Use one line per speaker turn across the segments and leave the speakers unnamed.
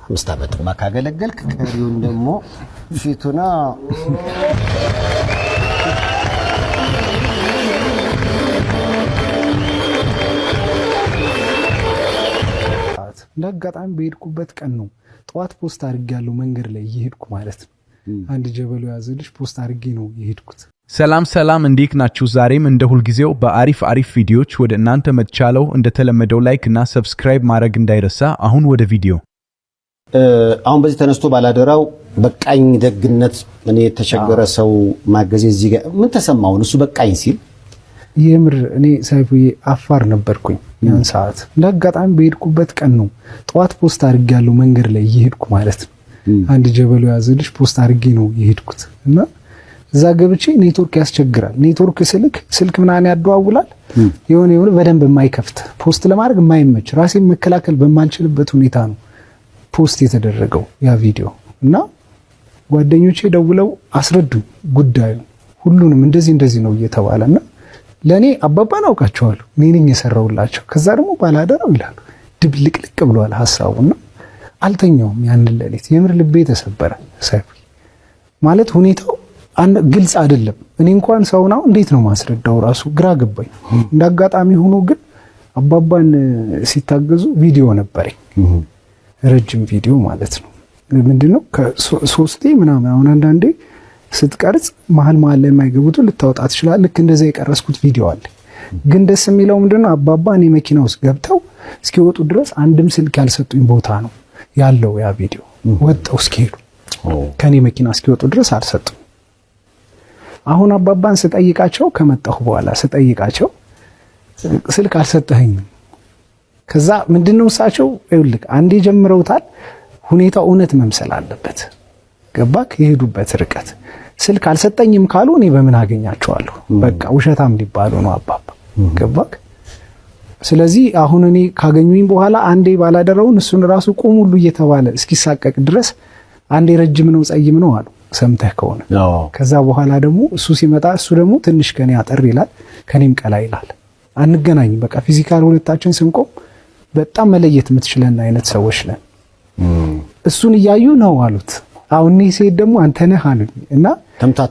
5 ዓመት ካገለገልክ ቀሪውን ደግሞ ፊቱና።
እንደ አጋጣሚ በሄድኩበት ቀን ነው ጠዋት post አድርጌያለሁ። መንገድ ላይ እየሄድኩ ማለት ነው። አንድ ጀበሎ የያዘ ልጅ post አድርጌ ነው የሄድኩት።
ሰላም ሰላም፣ እንዴት ናችሁ? ዛሬም እንደ ሁልጊዜው በአሪፍ አሪፍ ቪዲዮዎች ወደ እናንተ መጥቻለሁ። እንደተለመደው like እና subscribe ማድረግ እንዳይረሳ። አሁን ወደ ቪዲዮ።
አሁን በዚህ ተነስቶ ባላደራው በቃኝ ደግነት፣ እኔ የተቸገረ ሰው ማገዜ እዚህ ጋር ምን ተሰማውን? እሱ በቃኝ ሲል?
የምር እኔ ሰይፉዬ አፋር ነበርኩኝ ያን ሰዓት። እንደ አጋጣሚ በሄድኩበት ቀን ነው ጠዋት post አድርጌያለሁ። መንገድ ላይ እየሄድኩ ማለት ነው። አንድ ጀበሎ የያዘ ልጅ post አድርጌ ነው የሄድኩት እና እዛ ገብቼ ኔትወርክ ያስቸግራል። ኔትወርክ ስልክ ስልክ ምናምን ያደዋውላል፣ የሆነ የሆነ በደንብ የማይከፍት፣ post ለማድረግ የማይመች፣ ራሴን መከላከል በማልችልበት ሁኔታ ነው post የተደረገው ያ ቪዲዮ። እና ጓደኞቼ ደውለው አስረዱኝ ጉዳዩ ሁሉንም፣ እንደዚህ እንደዚህ ነው እየተባለ። እና ለእኔ አባባን አውቃቸዋለሁ፣ እኔ ነኝ የሰራሁላቸው። ከዛ ደግሞ ባላደራው ይላሉ፣ ድብልቅልቅ ብሏል ሀሳቡና አልተኛውም ያንን ሌሊት። የምር ልቤ ተሰበረ። ሰይፉ ማለት ሁኔታው ግልጽ አይደለም። እኔ እንኳን ሰውን አሁን እንዴት ነው ማስረዳው ራሱ ግራ ገባኝ። እንደ አጋጣሚ ሆኖ ግን አባባን ሲታገዙ ቪዲዮ ነበረኝ፣ ረጅም ቪዲዮ ማለት ነው። ምንድነው ከሶስቴ ምናምን፣ አሁን አንዳንዴ ስትቀርጽ መሀል መሀል ላይ የማይገቡትን ልታወጣ ትችላለህ። ልክ እንደዛ የቀረጽኩት ቪዲዮ አለ። ግን ደስ የሚለው ምንድነው፣ አባባ እኔ መኪና ውስጥ ገብተው እስኪወጡ ድረስ አንድም ስልክ ያልሰጡኝ ቦታ ነው ያለው ያ ቪዲዮ። ወጥተው እስኪሄዱ፣ ከኔ መኪና እስኪወጡ ድረስ አልሰጡም። አሁን አባባን ስጠይቃቸው፣ ከመጣሁ በኋላ ስጠይቃቸው ስልክ አልሰጠኸኝም። ከዛ ምንድነው እሳቸው ይኸውልህ አንዴ ጀምረውታል። ሁኔታው እውነት መምሰል አለበት። ገባክ? የሄዱበት ርቀት ስልክ አልሰጠኝም ካሉ እኔ በምን አገኛቸዋለሁ? በቃ ውሸታም ሊባሉ ነው አባባ። ገባክ? ስለዚህ አሁን እኔ ካገኙኝ በኋላ አንዴ ባላደራውን እሱን ራሱ ቁም ሁሉ እየተባለ እስኪሳቀቅ ድረስ፣ አንዴ ረጅም ነው ጸይም ነው አሉ ሰምተህ ከሆነ። ከዛ በኋላ ደግሞ እሱ ሲመጣ እሱ ደግሞ ትንሽ ከኔ አጠር ይላል፣ ከኔም ቀላ ይላል። አንገናኝም። በቃ physical ሁለታችን ስንቆም በጣም መለየት የምትችለን አይነት ሰዎች ነን። እሱን እያዩ ነው አሉት። አሁን እኔ ሴት ደግሞ አንተ ነህ አሉኝ እና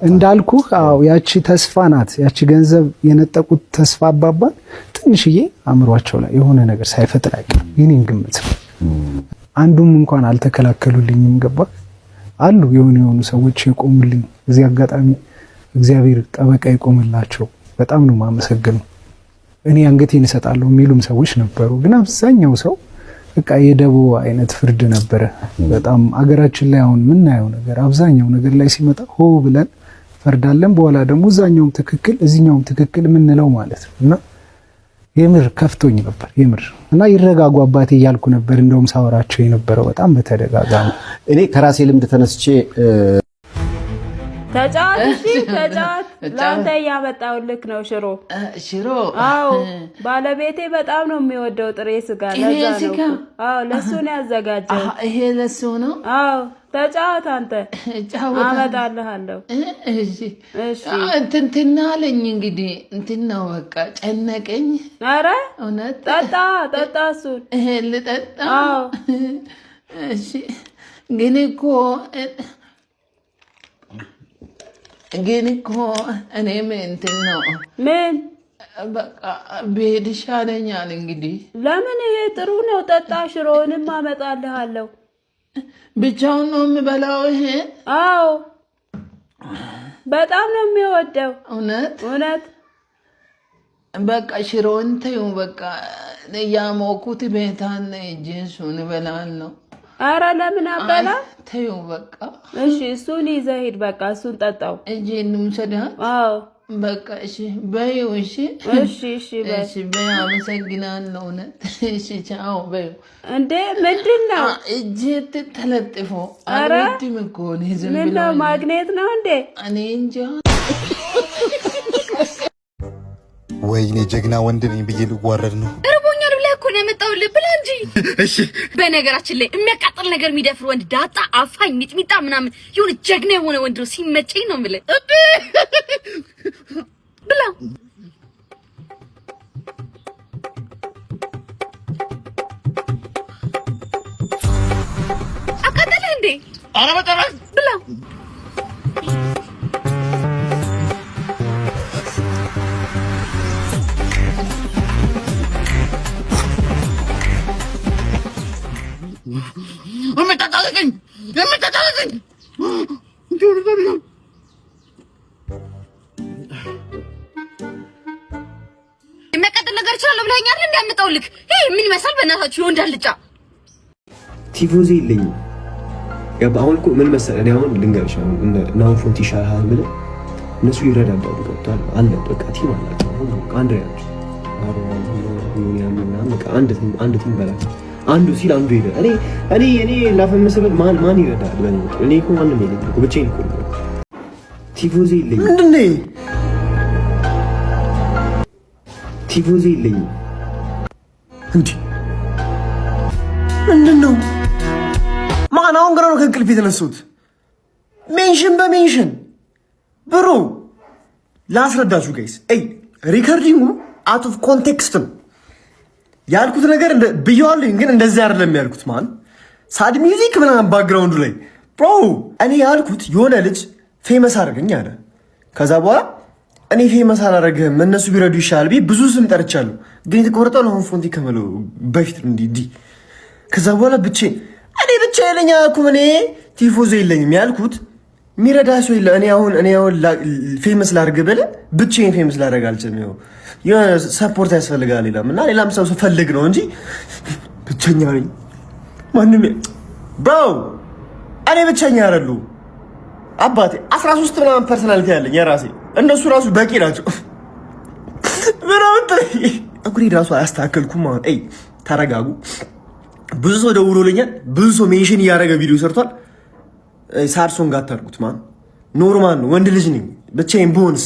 እንዳልኩህ አዎ ያቺ ተስፋ ናት። ያቺ ገንዘብ የነጠቁት ተስፋ አባባን ትንሽዬ አእምሯቸው ላይ የሆነ ነገር ሳይፈጥር አይቀርም። የኔን ግምት ነው። አንዱም እንኳን አልተከላከሉልኝም። ገባ አሉ የሆኑ የሆኑ ሰዎች የቆሙልኝ። እዚህ አጋጣሚ እግዚአብሔር ጠበቃ የቆምላቸው በጣም ነው የማመሰግነው። እኔ አንገቴን እሰጣለሁ የሚሉም ሰዎች ነበሩ። ግን አብዛኛው ሰው በቃ የደቦ አይነት ፍርድ ነበረ። በጣም አገራችን ላይ አሁን የምናየው ነገር አብዛኛው ነገር ላይ ሲመጣ ሆ ብለን ፈርዳለን። በኋላ ደግሞ እዛኛውም ትክክል እዚኛውም ትክክል የምንለው ማለት ነው። እና የምር ከፍቶኝ ነበር የምር። እና ይረጋጉ አባቴ እያልኩ ነበር እንደውም ሳወራቸው የነበረው በጣም በተደጋጋሚ።
እኔ ከራሴ ልምድ ተነስቼ
ተጫወት፣ እሺ ተጫወት። ለአንተ እያመጣሁልህ ነው ሽሮ።
ሽሮ?
አዎ፣ ባለቤቴ በጣም ነው የሚወደው ጥሬ ስጋ።
ጥሬ
ለዛ ነው
ስጋ?
እኮ። አዎ፣ ለሱ ነው ያዘጋጀው።
ይሄ ለሱ ነው።
አዎ፣ ተጫወት አንተ።
እጫወታለሁ።
አመጣልሃለሁ።
እሺ።
እሺ።
እንትን አለኝ፣ እንግዲህ እንትን ነው በቃ ጨነቀኝ።
ኧረ
እውነት።
ጠጣ ጠጣ እሱን።
ይሄ ልጠጣ?
አዎ።
እሺ፣ ግን እኮ እኔም እንትን ነው።
ምን?
በቃ ብሄድ ይሻለኛል እንግዲህ።
ለምን? ይሄ ጥሩ ነው። ጠጣ፣ ሽሮውንም አመጣልሃለሁ።
ብቻውን ነው የምበላው ይሄ?
አዎ፣ በጣም ነው የሚወደው።
እውነት?
እውነት።
በቃ ሽሮውን ተይው፣ በቃ ያሞኩት ቤት አለ እንጂ እሱን እበላለሁ።
አረ ለምን አበላ?
ተይው በቃ።
እሺ፣ እሱን ይዘህ ሂድ። በቃ እሱን ጠጣው።
እጄ እንውሰዳ።
አዎ።
በቃ እሺ በይው። እሺ።
እሺ በይ።
እሺ በይ። አመሰግናለሁ። እውነት። እሺ ቻው በይው።
እንዴ፣ ምንድን ነው?
እጄ ተለጥፎ
ኧረ
አልወድም እኮ እኔ ዝም
ምን
ብሎ
ነው፣ ማግኔት ነው እንዴ?
እኔ እንጃ።
ወይኔ፣ ጀግና ወንድ ነኝ ብዬ ልዋረድ ነው።
እርቦኛል ብለህ እኮ ነው ያመጣሁልህ። ብላ እንጂ።
እሺ።
በነገራችን ላይ የሚያቃጥል ነገር የሚደፍር ወንድ፣ ዳጣ፣ አፋኝ፣ ሚጥሚጣ ምናምን የሆነ ጀግና የሆነ ወንድ ነው ሲመቸኝ ነው የምልህ። ብላ።
ኧረ በጨራሽ።
ብላ።
የሚጠጣልኝ፣ የሚጠጣልኝ።
የሚያቃጥል ነገር እችላለሁ ብለኸኛል። እንዲያመጣውልክ ይሄ ምን ይመስላል? በእናታችሁ የወንድ አልጫ።
ቲፎዞ የለኝም። ገባ? አሁን እኮ ምን መሰለህ፣ እኔ አሁን ልንገርሽ፣ አሁን እነ አሁን ፎንቲ ይሻልሃል ብለህ እነሱ ይረዳዳሉ። ገብቶሃል? አለ በቃ team አላቸው። አሁን በቃ አንድ ላይ ናቸው። አሮን ምናምን በቃ አንድ team በላቸው። አንዱ ሲል አንዱ ይሄዳል። እኔ ላፈምስ ብል ማን ይረዳል? በእኔ በኩል እኔ እኮ ማንም የለኝም እኮ፣ ብቻዬን እኮ ነው። ቲፎዞ የለኝም።
ምንድን ነው ይሄ?
ቲፎዞ የለኝም።
እንዲህ ምንድን ነው? ማን አሁን ገና ነው ከእንቅልፍ የተነሱት። Mention በ mention bro፣ ላስረዳችሁ guys። ይ recording ኡ out of context ነው ያልኩት ነገር ብየዋለኝ፣ ግን እንደዚህ አይደለም ያልኩት። Man, sad music ምናምን background ኡ ላይ bro። እኔ ያልኩት የሆነ ልጅ famous አድርገኝ አለ። ከዛ በኋላ እኔ famous አላደረግህም፣ እነሱ ቢረዱ ይሻላል ብዬ ብዙ ስም ጠርቻለሁ። ግን የተቆረጠው አሁን ፎንቲ ከመለው በፊት ነው እንዲህ እንዲህ። ከዛ በኋላ ብቻዬን፣ እኔ ብቻ የለኝ አልኩም። እኔ ቲፎዞ የለኝም ያልኩት የሚረዳ ሰው የለ። እኔ አሁን famous ላድርግ ብለህ ብቻዬን famous ላደርግ አልችልም። ይኸው የሆነ support ያስፈልጋል። ሌላም እና ሌላም ሰው ስፈልግ ነው እንጂ ብቸኛ ነኝ። ማንም bro፣ እኔ ብቸኛ አይደለሁም አባቴ። 13 ምናምን personality ያለኝ የራሴ፣ እነሱ ራሱ በቂ ናቸው። ምናምን ፀጉሬ ራሱ አያስተካከልኩም። አሁን ይ ተረጋጉ። ብዙ ሰው ደውሎልኛል። ብዙ ሰው mention እያደረገ ቪዲዮ ሰርቷል። Sad song አታርጉት። Man, normal ነው። ወንድ ልጅ ነኝ። ብቻዬን ብሆንስ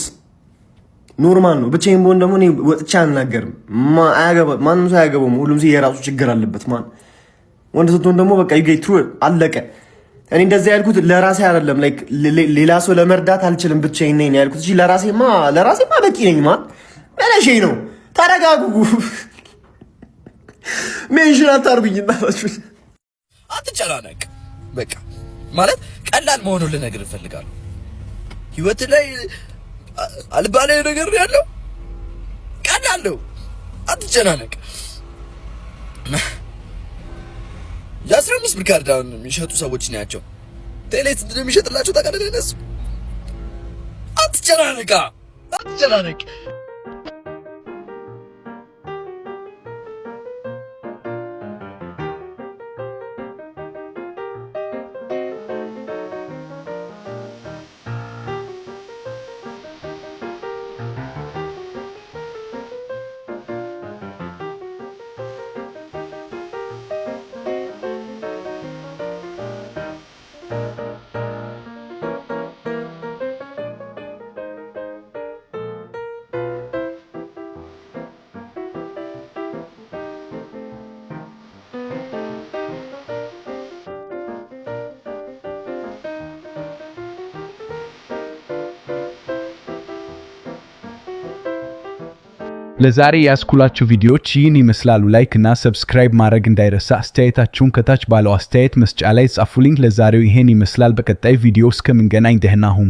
normal ነው። ብቻዬን ብሆን ደግሞ እኔ ወጥቼ አልናገርም። ማንም ሰው አያገባውም። ሁሉም ሰው የራሱ ችግር አለበት። Man, ወንድ ስትሆን ደግሞ በቃ you get through፣ አለቀ። እኔ እንደዚያ ያልኩት ለራሴ አይደለም። Like ሌላ ሰው ለመርዳት አልችልም፣ ብቻዬን ነኝ ያልኩት እንጂ ለራሴማ በቂ ነኝ። Man, መለሼ ነው። ተረጋጉ። Mention አታርጉኝ። እናታችሁ።
አትጨናነቅ። በቃ ማለት ቀላል መሆኑን ልነግርህ እፈልጋለሁ። ህይወት ላይ አልባሌ ነገር ነው ያለው። ቀላል ነው። አትጨናነቅ። የ15 ብር ካርድ አሁን የሚሸጡ ሰዎች ናቸው። ቴሌ ስንት ነው የሚሸጥላቸው ታውቃለህ? እነሱ አትጨናነቃ፣ አትጨናነቅ።
ለዛሬ ያስኩላችሁ ቪዲዮዎች ይህን ይመስላሉ። Like እና subscribe ማድረግ እንዳይረሳ። አስተያየታችሁን ከታች ባለው አስተያየት መስጫ ላይ ጻፉልኝ። ለዛሬው ይሄን ይመስላል። በቀጣይ ቪዲዮ እስከምንገናኝ ደህና ሁኑ።